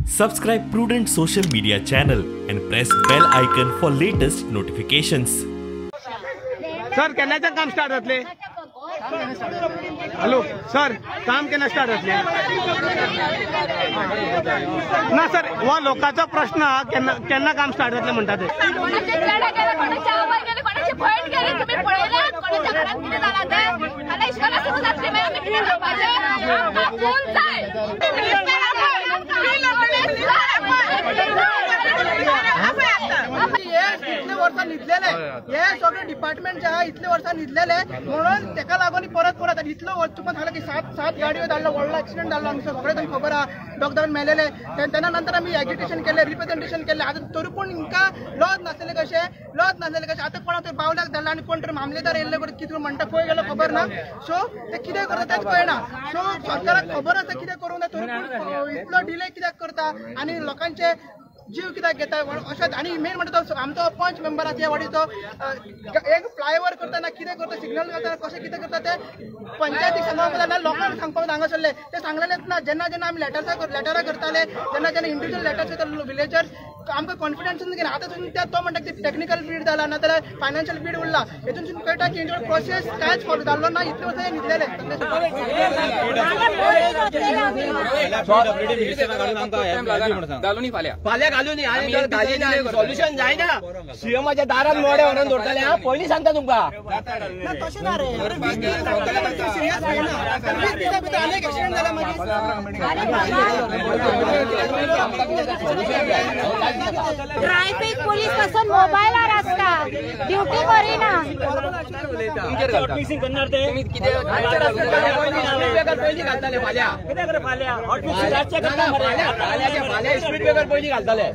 Subscribe Prudent Social Media channel and press bell icon for latest notifications. Sir, केन्नाच्यान काम start जातले? Hello sir, काम केन्ना start जातले? ना सर, हो लोकांचो प्रश्न, केन्ना केन्ना काम स्टार्ट जातले म्हणटा ते? इतले वर्सां न्हिदलेले हे सगळे डिपार्टमेंट जे आहा इतले वर्सां न्हिदलेले म्हणून तेका लागून परत परत इतलो तुका सांगला की सात गाडयो धाडलो, व्हडलो एक्सिडंट जाल्लो आमचो, सगळें तुमकां खबर आहा, दोग जाण मेलेले. तेन्ना नंतर आमी एजिटेशन केलें, रिप्रेझेंटेशन केलें. आतां तरी पूण हिंकां लज नासलेले कशें, लज नासलेले कशें. आतां कोणा तरी बावल्याक धाडला आनी कोण तरी मामलेदार येयल्ले कडेन कितें म्हणटा खंय गेलो खबर ना. सो ते कितें करता तेंच कळना. सो सरकाराक खबर आसा कितें करूंक जाय, तरी पूण इतलो डिले कित्याक करता आनी लोकांचे जीव कित्याक घेता अशेंच. आनी मेन म्हणटा तो आमचो पंच मेंबर आसा ह्या वाडीचो, एक फ्लायओवर करतना कितें करता, सिग्नल घालतना कशें कितें करता ते पंचायतीक सांगपाक जाय, लोकांक सांगपाक जाय. हांगासरले ते सांगलेलेच ना. जेन्ना जेन्ना आमी लेटरां करताले, जेन्ना जेन्ना इंडिविज्युअल लेटर्स येता विलेजर्स, आमकां कॉन्फिडन्स घेना. आतां तो म्हणटा की टॅक्निकल बीड जाला ना जाल्यार फायनान्शियल बीड उरला, हेतून कळटा की हेंचे प्रोसेस कांयच फॉलो जाल्लो ना, इतले वर्सां न्हिदलेले. सोल्युशन जायना, सीएमाच्या दारात मोडे व्हरून दवरतले. हांव पयलीं सांगता तुमकां. ना तशें ना रे, सिरियस जायना. 20 दिसां भितर आनी एक एक्सिडंट जाला मागीर. ट्रॅफिक पुलीस पासून मोबायलार आसता, ड्युटी करिना. पयलीं घालताले फाल्यां, स्पीड ब्रेकर पयलीं घालताले.